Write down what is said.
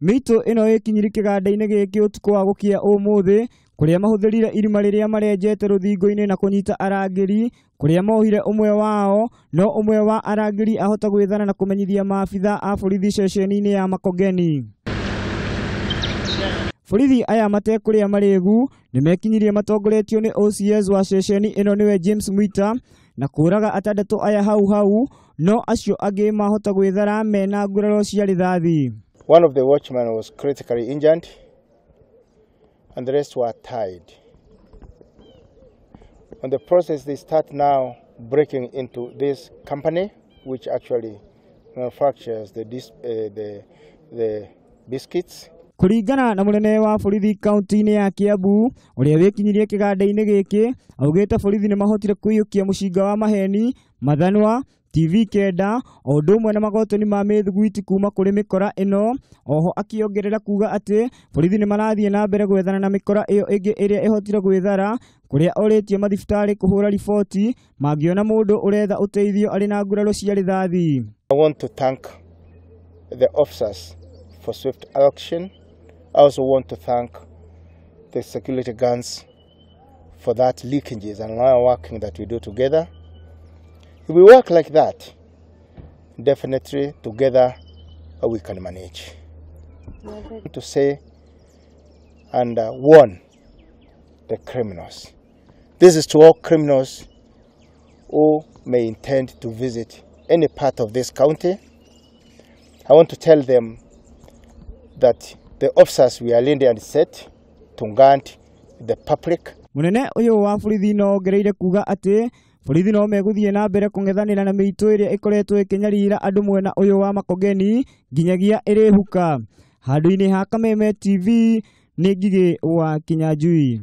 Mĩitũ ĩno ĩkinyire kĩganda-inĩ gĩkĩ ũtukũ wa gũkia ũmũthĩ kũrĩa mahũthĩrire irima rĩrĩa marenjete rũthingo-inĩ na kũnyita arangĩri kũrĩa mohire ũmwe wao, no ũmwe wa arangĩri ahota gwĩthara na kũmenyithia maabitha a borithi ceceni-inĩ ya Makongeni. Borithi aya matekũrĩa marĩgu nĩmekinyirie matongoretio nĩ OCS wa ceceni ĩno nĩwe James Mwita na kũraga atandatũ aya hau hau, no acio angĩ mahota gwĩthara mena nguraro cia rithathi. One of the watchmen was critically injured and the rest were tied. On the process, they start now breaking into this company, which actually manufactures the biscuits. Kũringana na mũnene wa borithi kaunti-inĩ ya Kiambu ũrĩa wĩkinyirie kĩganda-inĩ gĩkĩ, augĩte borithi nĩmahotire kũiyũkia mũcinga wa maheni, mathanwa, TV 9 o ũndũ ũmwe na magotoni ma mĩthugwiti kuma kũrĩ mĩkora ĩno. Oho akĩongerera kuga atĩ borithi nĩmarathiĩ na mbere gwethana na mĩkora ĩyo ĩngĩ ĩrĩa ĩhotire gwĩthara, kũrĩa orĩtie mathibitarĩ kũhũra riboti mangĩona mũndũ ũretha ũteithio arĩ na nguraro cia rithathi. I want to thank the officers for swift action. I also want to thank the security guns for that leakages and line working that we do together. If we work like that, definitely together we can manage. To say and warn the criminals. This is to all criminals who may intend to visit any part of this county. I want to tell them that the officers we are ready and set to guard the public. Munene uyu wa borithi no ongereire kuga ati borithi no megũthiĩ na mbere kũng'ethanĩra na mĩitũ ĩrĩa ĩkoretwo ĩkĩnyarira andũ mwena ũyũ wa Makongeni nginyagia ĩrĩhuka. Handũ-inĩ ha Kameme TV nĩ Ngigĩ wa Kinyanjui.